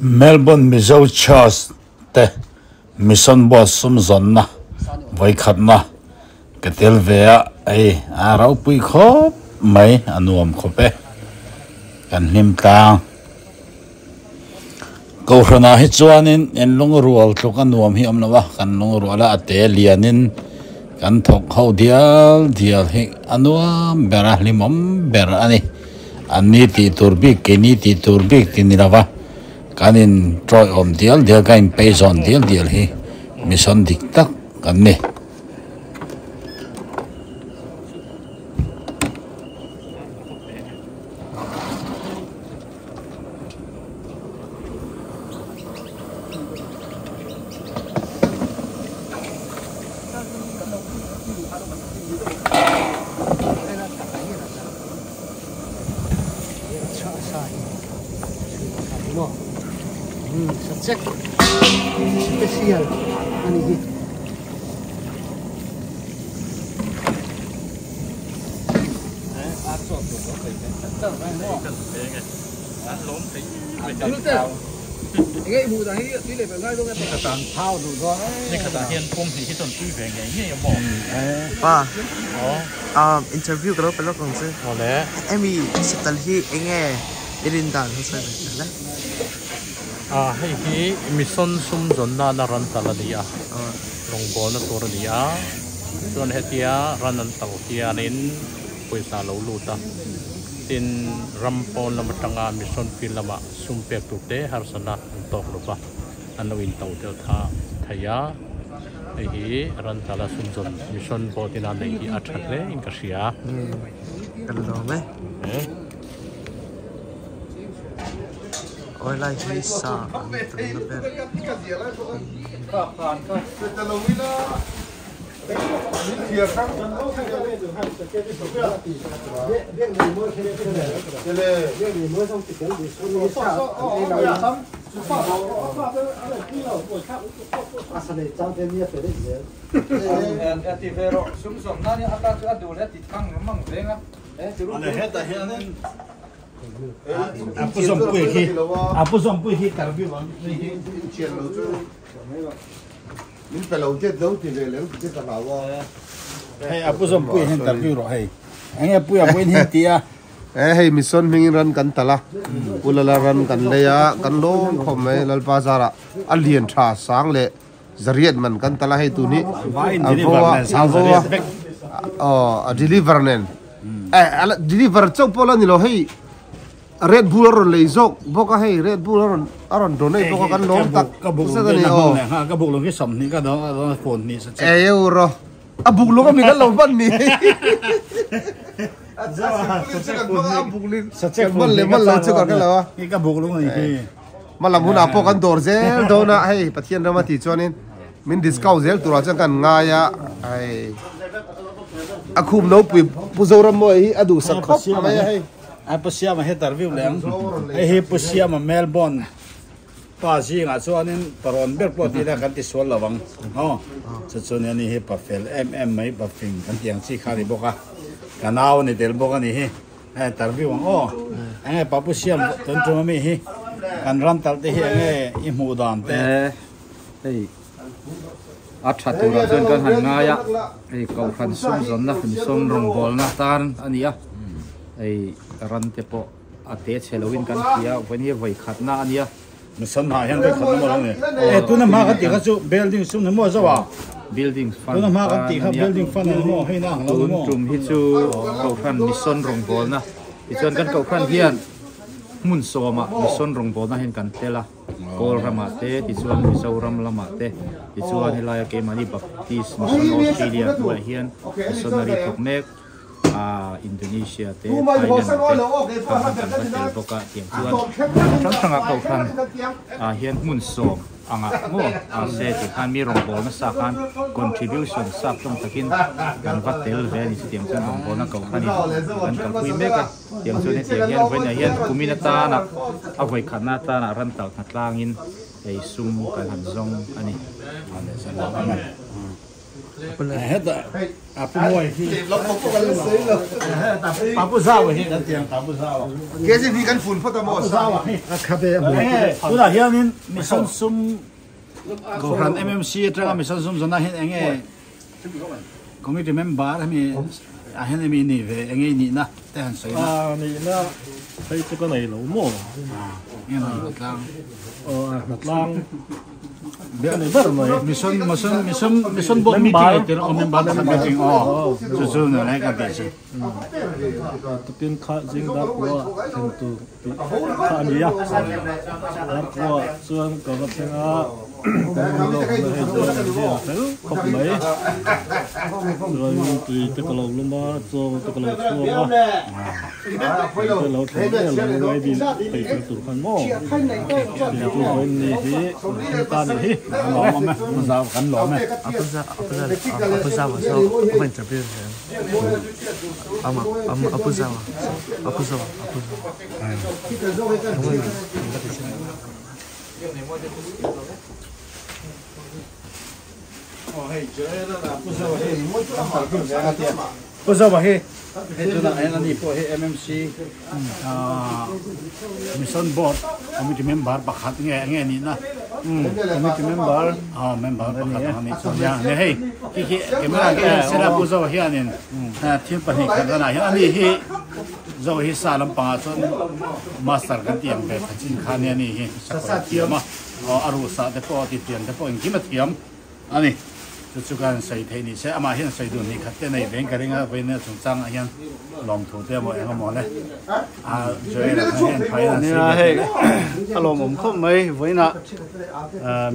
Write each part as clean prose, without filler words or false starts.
Melbourne Mizo Church te Mission Board sum zawnna vawikhatna ka tel ve a, hei a ropui khawp mai, a nuam khawp e, kan hlim tlang. Kohhranah hi chuanin in lungrual tluk a nuam hi a awm lo a, kan lungrual a, a te lianin kan thawk ho dial dial hi a nuam ber a, hlimawm ber a ni. An ni tih tur bik, keini tih tur bik ti ni lova kan in tawiawm dial dial, kan in peizawn dial dial hi mission dik tak kan ni. Pa interview ka lo pe lawk ang che hemi satal hi enge i rin dan kha sawi ve ta le. Hei hi mission sum zawn nana ran tal a ni a, rawngbawlna tur a ni a, chuan hetia ran an tal hianin pawisa a lo lut a, tin ram pawn lam atanga mission field lama sum pek tur te harsatna an tawk lo va, an lo in to tel tha thei a, hei hi ran tala sum zawn mission board ina neih hi a tha hle in ka hria. Kan lawm e. Awi lai hi sa an tam na ber. Min pe lo jet lo ti ve leh ti ka hlau a. Hei a pu zawmpui hian interview rawh hei. Enge pui a puiin hi ti a. E hei mission hmingin ran kan tal a, Pu Lala ran kan lei a, kan lawm khawp mai Lalpa zarah a lian tha sang leh zariat man kan tal a hei tun hi a vo a a vo a aw a deliver nen e deliver chauh pawh la ni lo hei Red Bull a rawn lei zawk bawk a hei Red Bull a rawn a rawn donate bawk a kan lawm tak ka buk zet a ni aw. Ka buk lung hi 20 ka dawn phone hnih sa che. Ei euro a buk lung a mi kan lo hman ni. A buk lung kan hman leh hman lo chu ka hre lo a. Hi ka buk lung a ni hi. Hmalam hunah pawh kan dawr zel dawn a hei Pathian ram a tih chuanin min discount zel turah chuan kan ngai a hei a khum nopui Pu Zorammawi hi a duhsak khawp mai a hei. A Pu Siama hi interview leh ang. Hei hi Pu Siama Melbourne pa zingah chuanin parawn ber pawh tih ila kan ti sual lo ang. Aw, chu chu nia ni hi pa fel em em mai, pa fing kan tih ang chi kha a ni bawk a. Ka nau a ni tel bawk a ni hi. Hei interview ang aw. Enge pa Pu Siam tun tum ami hi kan ram talh te hi enge i hmuh dan te. Hei a tha turah chuan kan han ngai a, hei kohhran sum zawnna hlimsawm rawngbawlna tan a ni a, hei ran te pawh a te chhe loin kan hria a, vawiin hi vawi khatna a nia. Mission hah hian vawi khatna maw lo ni? E tuna hma kan tih kha chu building sum ni maw zo a? Building fund Tuna hma kan tih kha building fund a ni maw? Hei na ang lo ni maw? Tun tum hi chu kohhran mission rawngbawlna tichuan kan kohhran hian hmun sawmah mission rawngbawlna hian kan tel a. Kawl ramah te tichuan Mizoram lamah te tichuan helaia keimahni Baptist Mission Australia hnuaiah hian missionary thawk mek ah Indonesia te Thailand ah te kha kan va tel bawk a tiang chuan hrang hrangah kohhran ah hian hmun sawm angah maw a se tih khan mi rawngbawlna nasa khan contribution sap tawng takin kan va tel ve a ni chutiang chuan rawngbawlna kohhranin kan kalpui mek a. Tiang chuan hetiang hian vawiinah hian kumin atana a vawikhatna atana ran talh hna tlangin ei sum kan han zawng a ni. Heta a pu mawi hi pa pu zau hi kan tiang pa pu zau. Ke zin hi kan fun phawt a maw? Pu zau hi. Tunah hianin mission sum Kohhran MMC atanga mission sum zawhna hian enge committee member hemi ah hian emi ni ve enge i nihna te han sawi na. A nihna phei chu ka nei lo maw? Nge hnatlang. Aw a hnatlang. Ka nei ber mai. Mission mission mission mission board meeting ai tir aw member pakhat meeting aw chu chu ni lai ka tih chu. Tukin kha zing dar kua thlen tur tih kha a ni a. Dar kua chuan ka va thleng a kan ni lawk na hei chuan an hian fel khawp mai. Chuan tui te ka lo lum a chaw te ka lo chhuang a. Te lo thleng nge lo ngai dil peih fel tur khan maw tih chu vawiin ni hi kan ta ni hi. Lawm awm e, zau kan lawm e. Apuza apuza apuza wa so a interview zel ama ama apuza wa so apuza wa apuza Aw hei Joel a apuza wa hi interview ve ang a tia. Pu Zoa hi hei tunah hian ani pawh hi MMC Mission Board Committee member pakhat nge nge a nihna Committee member aw member pakhat ang a nih chuan nia nia hei khi khi camera khi en sela Pu Zoa hianin thil pahnih khat ranah hian ani hi Zoa hi sa lampangah chuan master kan tih ang ve thachin kha ania ani hi sakawr a thiam a aw a ruhsah te pawh a titian te pawh engkim a thiam. A ni, chu chu ka han sawi theih ni se, amah hian sawi dun hnih khat te nei veng ka ring a, vawiin chungchangah hian lawmthu te emaw eng emaw le a Joel a khan hian phai an sawi ve hei te le. A lawmawm khawp mai, vawiinah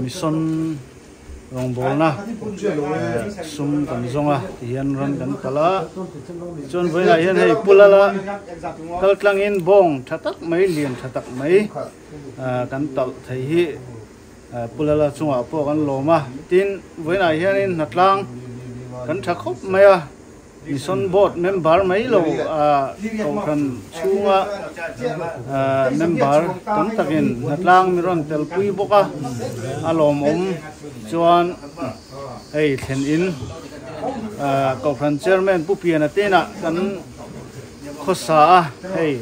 mission rawngbawlna sum kan zawng a ti hian ran kan kal a, chuan vawiinah hian hei Pu Lala kal tlangin bawng tha tak mai lian tha tak mai kan talh thei hi. Pu Lala chungah pawh kan lawm a, tin vawiinah hianin hnatlang kan tha khawp mai a, Mission Board member mai lo kohhran chhunga member tam takin hnatlang mi rawn telpui bawk a, a lawmawm chuan hei thlen in kohhran chairman Pu Piana tenah kan khawsa a, hei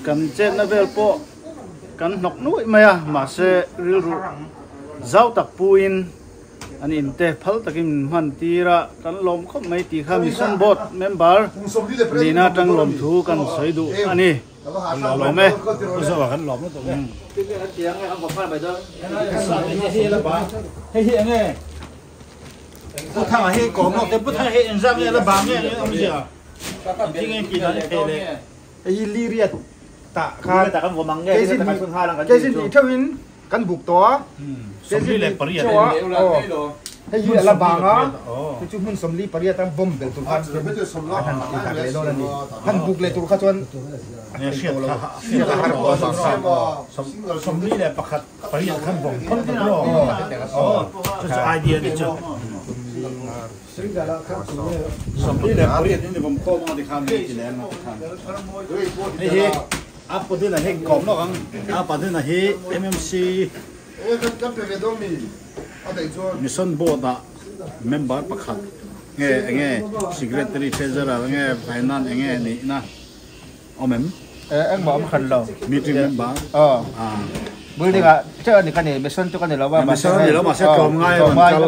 kan chetna vel pawh. Kan hnawk nuaih mai a, mahse rilru zau tak puin an inte phal takin min hman tir a, kan lawm khawp mai tih kha Mission Board member nihna atang lawmthu kan sawi duh a ni. Lawm e. Kan lawm lutuk e. Hei hi enge Pu Thanga hi kawm lawk te Pu Thanga hi engzat nge la bang nge eng awmzia engtin nge tih dan i theih le. Hei hi Liriat tah khan keisin tih theuhin kan buk tawh a, keisin tih theuh a aw hei hi a la bang a, chu chu hmun 48 a bomb belh tur khan an han ti dak leh dawn a ni, han buk leh tur kha chuan a thei tawh lo, hriat a har tawh a vang khan. 48 khan bomb phawt tur aw, chu chu idea ni chu. 28 in vawm khawm ang tikhan hei ti leng a tikhan hei hi a pudina hi kawm lawk ang a pudina hi MMC Mission Board ah member pakhat nge enge secretary treasurer nge finance enge nihna Awm em? Engmah awm hran lo. Meeting member? Aw. Building ah chiah ani ka ni, mission chu ka ni lo a. Mission ani lo mahse tlawmngai a rawn kal.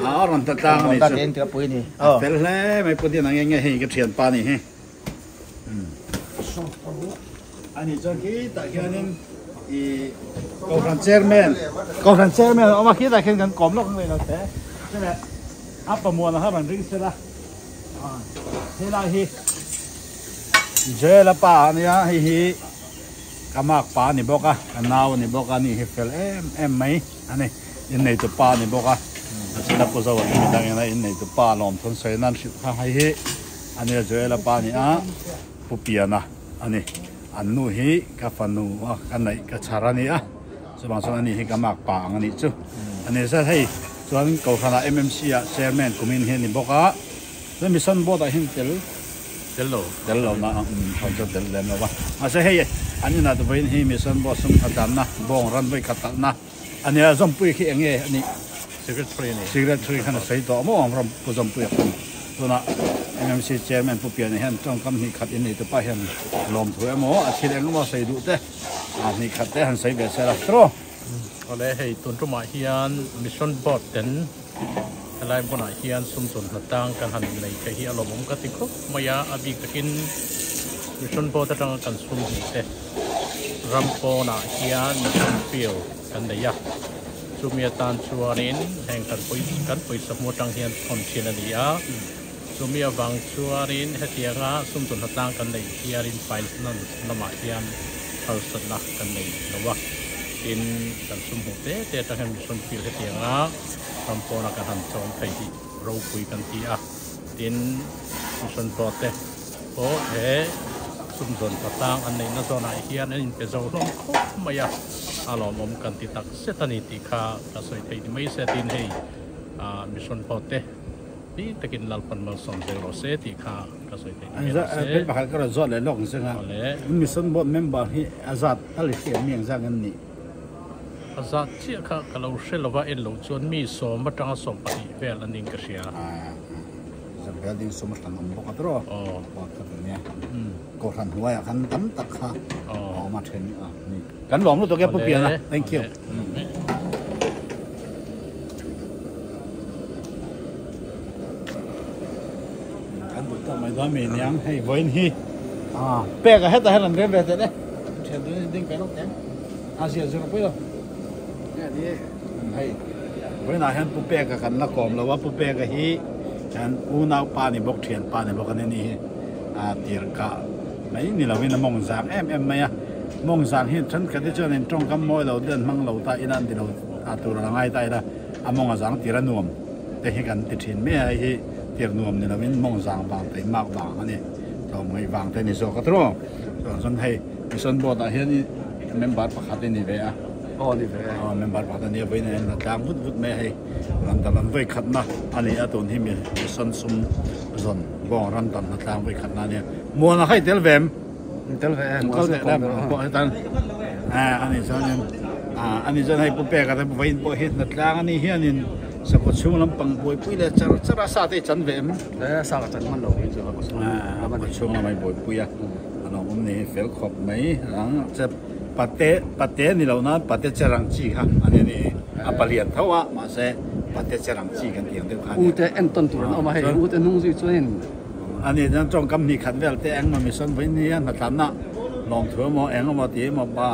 A rawn ta tlang ani chu. Tlawmngai ka pui ni. A fel hle mai pu Dina nge nge hei ka thianpa ni hi. Ani chuan khitah khianin i Kohhran chairman, Kohhran chairman a awm a khitah khian kan kawm lawk ang leh lo te. Chule a pamuana kha rawn ring sela. Helai hi Joel a pa a nia hei hi ka mak pa a ni bawk a ka nau a ni bawk a ni hi fel em em mai a ni inneitu pa a ni bawk a a chhina pu zo a ni midang ina inneitu pa lawm thun sawi nan hrilh kha hei hi a nia Joel a pa a ni a pu Piana a ni an nu hi ka fanu a ka neih ka chhar a ni a chuvang chuan ani hi ka mak pa ang a nih chu a ni zat hei chuan Kohhranah MMC ah chairman kumin hi a ni bawk a chuan mission board ah hian tel Tel lo. Tel lo na thawn chu tel lem lo va. Mahse hei an inah te vawiin hi mission board sum khat danna bawng ran vawi khat talhna a nia. Zawmpui khi eng nge a nih? Secretary ni. Secretary khan a sawi tawh maw ang ram Pu Zawmpuia khan tunah MMC Chairman Pu Piana hian tawngkam hnih khat in nei tupa hian lawmthu emaw a thil eng emaw sawi duh te a hnih khat te han sawi ve se la tiraw. Awle hei tun tumah hian Mission Board ten helai hmunah hian sum chun hnatang kan han nei theih hi a lawmawm ka ti khawp mai a, a bik takin Mission Board atanga kan sum hnih te ram pawnah hian Mission Field kan nei a, chumi atan chuanin heng kan pawi kan pawisa hmu atang hian thawn thin a ni a, chumi avang chuanin hetianga sum chun hnatlang kan neih hianin finance lamah hian harsatna kan nei lo a, tin kan sum hmuh te te atang hian Mission Field hetianga ram pawna kan han chawm thei hi ropui kan ti a, tin Mission Board te pawh he sumzawn patlang an neihna zawnah hian an inpe zo hlawm khawp mai a, a lawmawm kan ti tak zet a ni tih kha ka sawi theih ni mai se tin hei Mission Board te hi takin Lalpan malsawm zel rawh se tih kha ka sawi theih ni mai se. Bel pakhat ka rawn zawt leh lawk ang che nga, Mission Board member hi a zat tal i hriat mi ang zat an nih? A zat chiah kha ka lo hre lova en loh chuan mi sawm atanga 12 vel a ning ka hria. Zan vel ding sawm a hran awm bawk a tiraw? Aw kha ta nia. Kohhran hnuaiah khan tam tak kha a awm a then a ni. Kan lawm lutuk e Pu Piana. Thank you. Kan duh tawk mai dawn mi niang hei vawiin hi pek a hetah hian an rem ve teh le. Thian dun ding pe lawk teh. A zia zir pui lo. Hei vawiinah hian Pu Peka kan la kawm lo a, Pu Peka hi kan unau pa ni bawk thian pa ni bawk a ni ni hi a tir kah mai ni lovin a mawng zang em em mai a, mawng zang hi thenkhat hi chuan in tawngkam mawi lo te an hmang lo ta ila an ti lo a tur a la ngai ta ila a mawng a zang tir a nuam te hi kan ti thin mai a, hei hi tir nuam ni lovin mawng zang vang te mak vang a ni tlawmngaih vang te a ni zawk a tiraw chuan chuan hei Mission Board ah hian member pakhat i ni ve a. Aw ni ve. Aw member pakhat a nia vawiin a en a tlang vut vut mai a hei ran dal an vawi khatna a ni a tun hi mi mission sum zawn bawng ran dal na tlang vawi khatna a nia. Muana kha i tel ve em? I tel ve e. Kal ve lem pawh hetan a ni chuanin a ni chuan hei pu peka te vawiin pawh hi hnatlang a ni hianin sakhaw chhung lampang buaipui leh char char a sa te i chan ve em? E sa ka chan hman lo hi chu a khaw chhung lamah i buaipui a a lo awm ni hi fel khawp mai ang che. Pate pate ni lo nan pate cherang chi kha a ni a ni a palian tho a mahse pate cherang chi kan tih ang deuh kha a ni. U te entawn tur an awm a hei u te hnung zui chuanin. A ni chuan tawngkam hnih khat vel te engmaw mission vawiin nia hnatlanna lawmthu emaw eng emaw tih emaw pa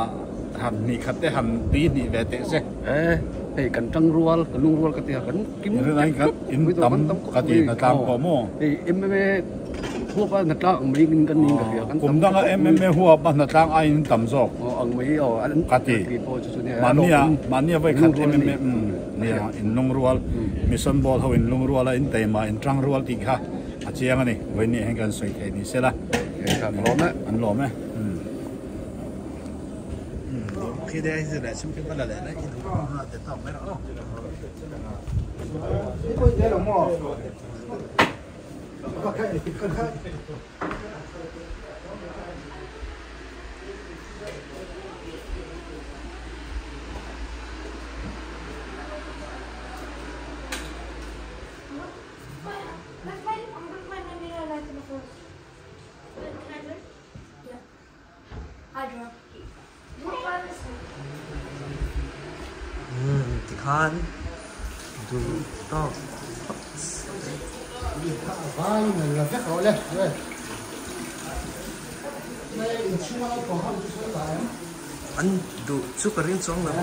han hnih khat te han tui hnih ve teh se. E hei kan tang rual kan lung rual ka ti a kan kim in tam ka ti hnatlang pawh maw. Hei MMA Huap a hnatlang ang mai in kan ning ka hria. Kum danga MMA huap a hnatlang aiin tam zawk. Ang mai aw ka ti. Mahnia mahnia vawi khat MMA nia in lungrual mission ball ho in lungrual a in teima in tang rual tih kha a chiang a ni. Vawi ni hian kan sawi thei ni sela. An lawm e. An lawm e. Tikhan duh tawk phawt an duh chu ka ring chuang lo a.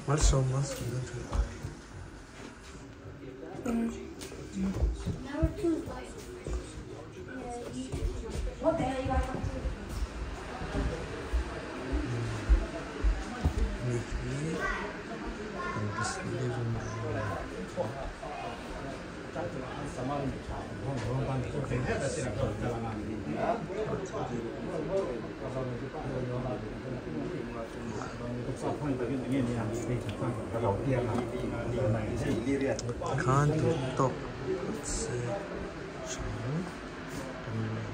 Malsawm malsawm dawn thin. Mi hi an living room Khan duh tawk phawt se tha ang.